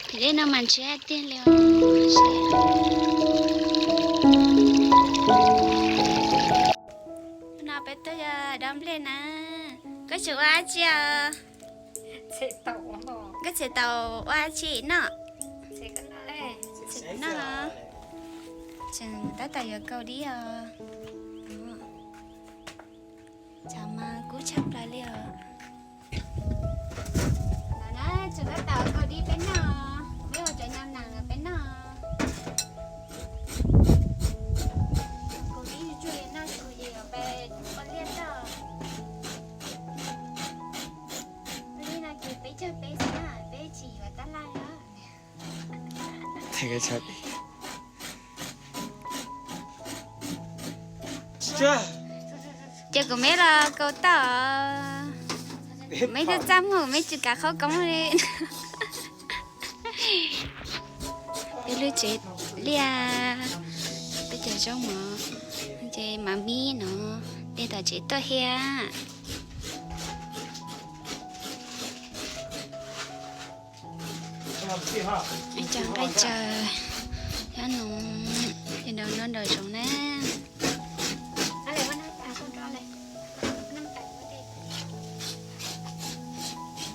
Ces dej no mas ntshiab tiag li. No peb tuaj dob nplej na. Koj tseem ua dab tsi os? Koj tseem tau ua dab tsi noj? Tseem noj. Tseem tab tom yuav kaus dib os. Tshav mas kub tshaj plaws li os. No na, tseem tab tom kaus dib peb noj, peb ua cov nyo nas peb noj. Kaus dib tsuag tsuag noj tsuag ces peb ua liaj toj. Li no ces peb tsawg peb xwb na, peb tsis yuav tab laj os. Ces kuv meb los kaus toj, meb txaj txaj muag, meb tsis kav qhaub koob li. Peb lub tsev liaj, peb cov zaub mov, ces mas mib no, tej tom tsev tuaj thiab. Ib co nqaij tsaws, nyob no, nyob nraum zoov na.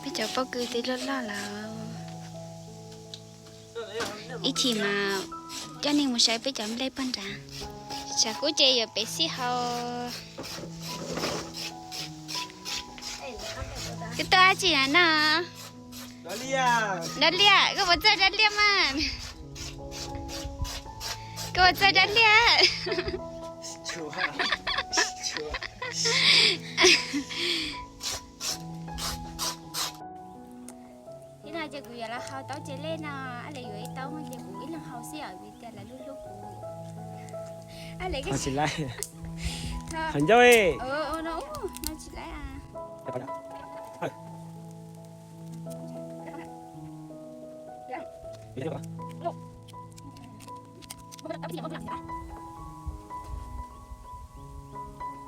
Peb cov pob kws twb loj loj lawm. Ib chim mas coj nej mus saib peb cov nplej pog nrad. Tshav kub ces yuav pem xij hau. Koj tuaj dab tsi na no? Dab liaj, koj puas txawj dab liaj mas? Koj puas txawj dab liaj? Ib no ces kuv yuav los hau taub tse lej no, ab le yuav ib taub ces kuv ib leeg hau xwb os vim tias lawv hlub hlub kuv. Ab le tsis laib, qhov ncauj no tsis laib.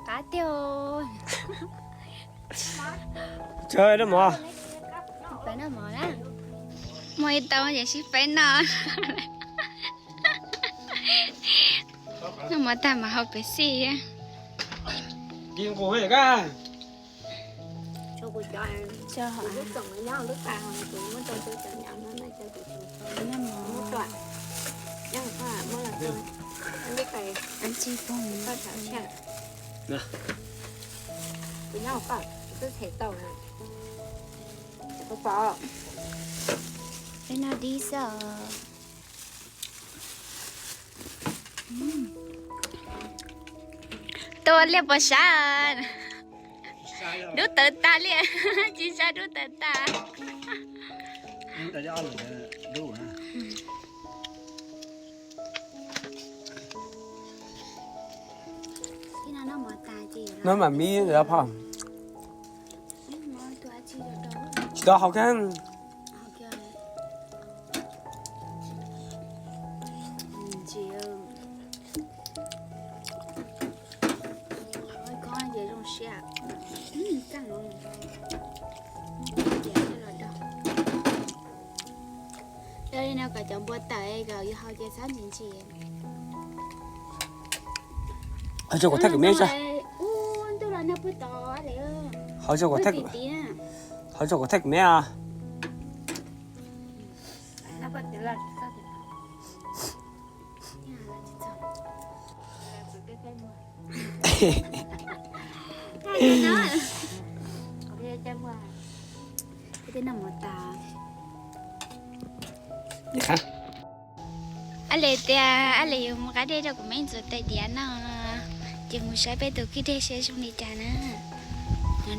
Qab tiag. Tsis noj mov, noj mov na. Muaj ib taub ces sib faib noj. Noj mov tag mas hau pem xij. Peb noj dib xwb os. Tua liaj puas sab? Dub tawv tas li, tsis sab dub tawv tas. Noj mam mib lawm phauj. Tsis tau haus kiag. Yog li no kom cov npua tawm kom yus haus ces txhob ntshis ntshis. Haus tso kom thaj kwv me, haus tso kom thaj kwv me os. Ab le tias ab le yuav mus qab dej rau kuv me ntxuav tais diav no, ces mus saib peb tus kwj deg seb zoo li cas na.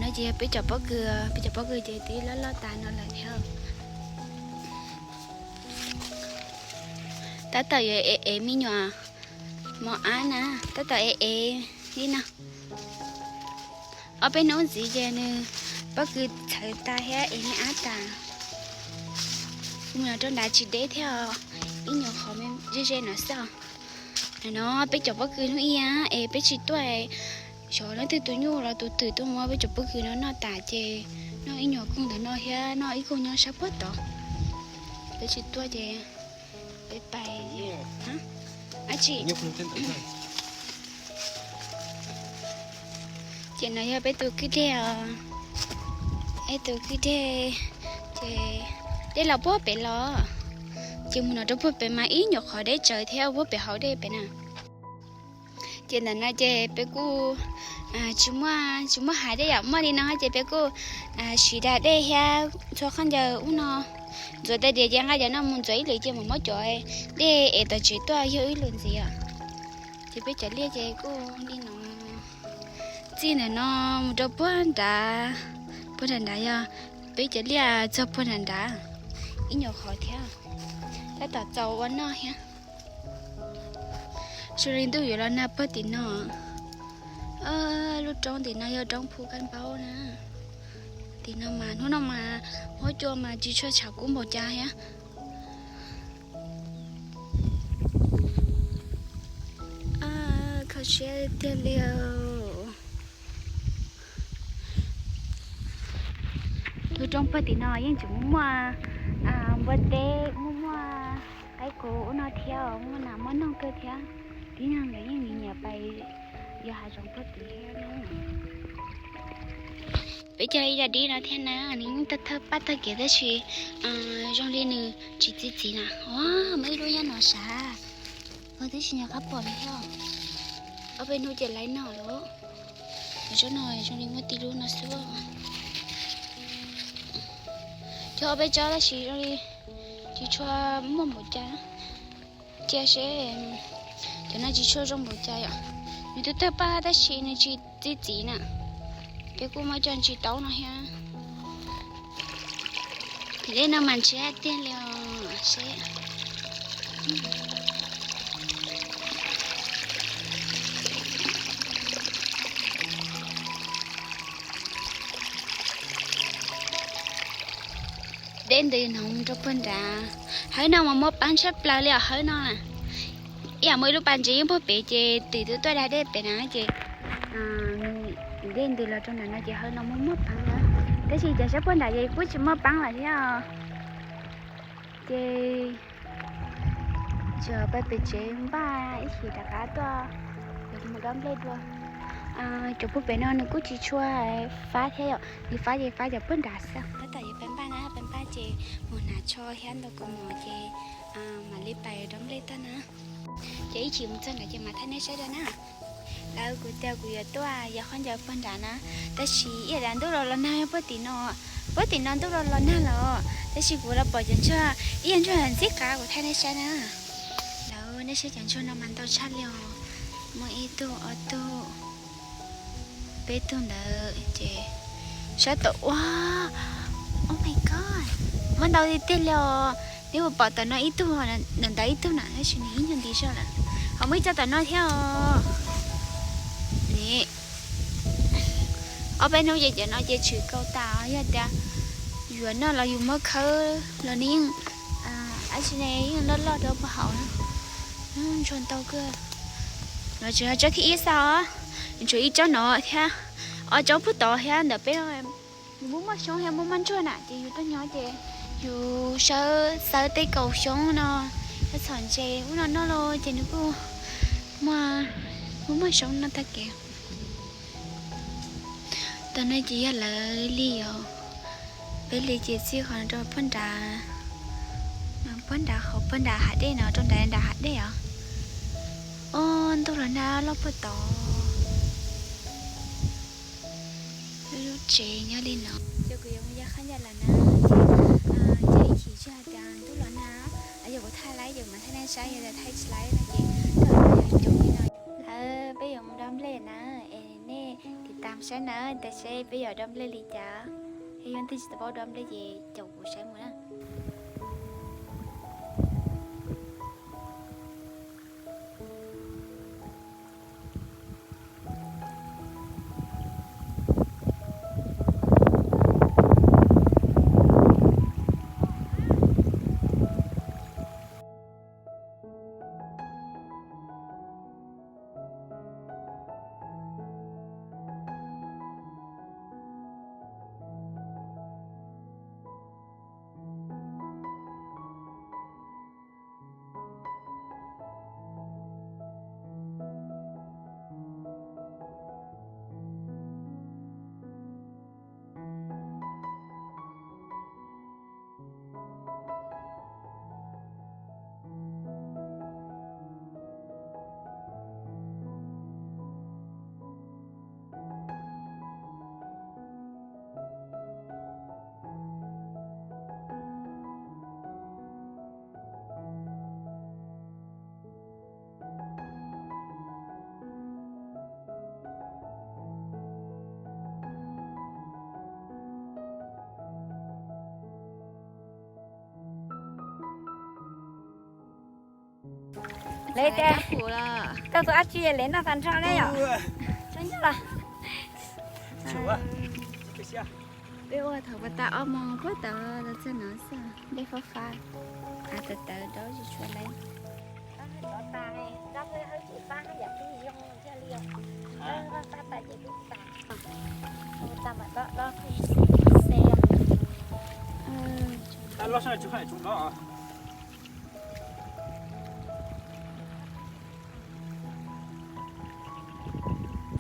No ces yog peb cov pob kws, peb cov pob kws ces twb loj loj tas no lawm thiab. Tab tom yuav ev ev me nyuam mos ab na, tab tom ev ev li no. Ob peb hnub ntxiv ces nws pob kws txhawv tas thiab ev me ab tas. Mus no rau nrad tsis deb thiab, ib nyuag qhov ze ze no xwb. No peb cov pob kws hnub ib es peb tsis tuaj, xyov leej twg tus nyuj los tus twm tuaj muab peb cov pob kws no noj tas ces noj ib nyuag koog ntawm no thiab noj ib koog nyob sab puag tod. Peb tsis tuaj ces peb pais. Ab tsi, ces no yog peb tus kwj deg os. Peb tus kwj deg, ces dej los puag pem los, ces mus no rau puag pem mas ib nyuag qhov deb tsawv thiab puag pem hauv dej pem na. Ces ntawm no ces peb kuj tsis muaj, tsis muaj hav dej yom, muaj li no ces peb kuj siv da dej thiab txhua khaub ncaws ub no. Ntxuav tas diav ces nqa cov no mus ntxuav ib lwm ces mam muab cov dej es tom tsev tuaj yog ib lwm ntxiv os. Ces peb cov liaj ces kuj li no, txij ntawm no mus rau puag nrad, puag nram nrad yog peb cov liaj txog puag nram nrad, ib nyuag qhov thiab, tab tom txaus ua noj thiab. Zoo li ntuj yuav los nag puag tim no. Lub roob tim no yog roob Phu Kab Npaub na. Tim no mas hnub no mas huab cua mas tsis tshua tshav kub npaum cas thiab. Kho siab tiag li. Lub roob puag tim no yeej tseem muaj muaj npua teb, muaj muaj qaib qus ub no thiab, muaj nas muaj noog kawg thiab. Tib neeg nkawd yeej nyiam nyiam pais yos hav zoov puag tim thiab. Peb cog ib yam dib no thiab na, nws yeej thawj thawj paj tag kev tab sis zoo li nws tsis txi txiv na. Muaj ib lub nyob no sav, twb tsis nco qab pom li thiab. Ob peb hnub ces laiv noj lawm. Zaub no zoo li muaj tib lub no xwb. Cog ob peb tsob tab sis zoo li tsis tshua muaj npaum cas. Cia seb, cov no tsis tshua zoo npaum cas yom. Nws twb tawg paj tab sis nws tsis txi txiv na. Peb kuj muab cog ntsis taub no thiab. Dej no mas ntshiab tiag li os seb. Dej ntws no rau puag nrad. Hawv no mas muaj paab tshaj plaws li os hawv no. Ib yam muaj ib lub pas ntses yeej puag pem ces twb tuaj da dej pem na ces dej ntws los rau nram no ces hawv no muaj muaj paab na. Tab sis cov sab puag nrad ces kuj tsis muaj paab lawm thiab. Ces tsuas pais pem tsev npaj ib chim rov qab tuaj, yuav mus dob nplej dua. Cov puag pem no nws kuj tsis tshua fab thiab yom, nws fab ces fab cov puag nrad xwb. Tab tom yuav pais npaj na, pais npaj ces mus hnav tsho thiab ntau kaus mom ces mam li pais dob nplej tag na. Ces ib chim mus txog nrad ces mam thaij nej saib dua na. Lawv kuv tias kuv yuav tuaj yos khaub ncaws puag nrad na, tab sis ib yam tias ntuj los los nag puag tim no, puag tim no ntuj los los nag los, tab sis kuv los pom cov ntsuag ib yam ntsuag ntxib qav kuv thaij nej saib na. Lawv nej saib cov ntsuag no mas ntau tshaj li os, muaj ib tug ob tug peb tug ntawd ces sab tom ua, oh my god, muaj ntau tiag tiag li os. Neb puas pom tom no ib tug, ntawm ntawd ib tug na, tab sis nws ib nyuag nti zog lawm. Ho muaj ib co tom no thiab os. Ob peb hnub ces cov no ces tshwm kaus tas, yog tias yuav noj los yus muab khawb los nws yeej, ab tsi ne yeej loj loj rau puag hauv na. Ntsuag ntau kawg. No tsis yog tsob thib ib xwb os, tshuav ib tsob no thiab, ob tsob puag tod thiab ntawm peb. Yus muaj muaj xyoob thiab muaj muaj ntsuag na ces yus tuaj nyob ces yus sawv xawv tej kaus xyoob no, thiab txhom ntses ub no noj los ces nws kuj muaj, muaj muaj xyoob noj tag kev. Tam no ces yog lawv li os, peb li ces txij qhov rau puag nrad, puag nrad qhov puag nrad hav dej no, rau nrad nrad hav dej os. Ob ntuj los nag loj puag tod. Lub tsev nyob li no. Ces kuv yuav mus yos khaub ncaws lawm na, ces ib chim tsis hais tias ntuj los nag, yog kuv thaij laib ces mam thaij nej saib, yog tias thaij tsis laib no ces tuaj yuav caum li no. Lawv peb yuav mus dob nplej na, es nej tiv tam saib na, tas saib peb yuav dob nplej li cas. Es yog leej twg tsis tau paub dob nplej ces caum kuv saib mus na. Lawv tias koj tus dab tsi lawv noj tag nrho ne yom? Tsob nyob los. Peb ua thaum pas tas ob moos puag ta los txog no xwb, dej fab fab, av tawv tawv dob tsis tshua lawm.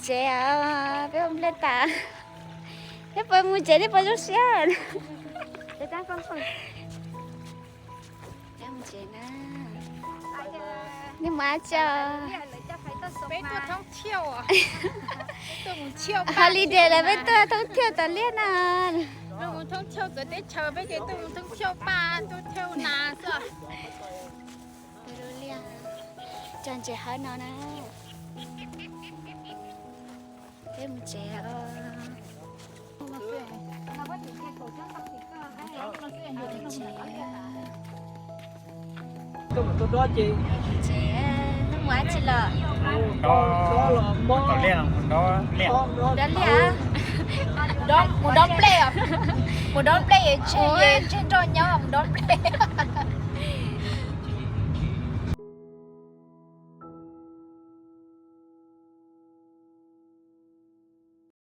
Tsev, peb ua nplej tas, nej puas mus tsev, nej puas zoo siab? Nej mus tsev na. Holiday lawm peb tuaj thoob thiaj tom liaj na. Peb ces tuaj mus thoob thiaj paj, tuaj thiaj nas xwb. Cov ntses hawv no na. Peb mus tsev. Tsev, mus ua dab tsi los? Dob liaj, mus dob nplej, mus dob nplej, tseg nroj nyob mus dob nplej.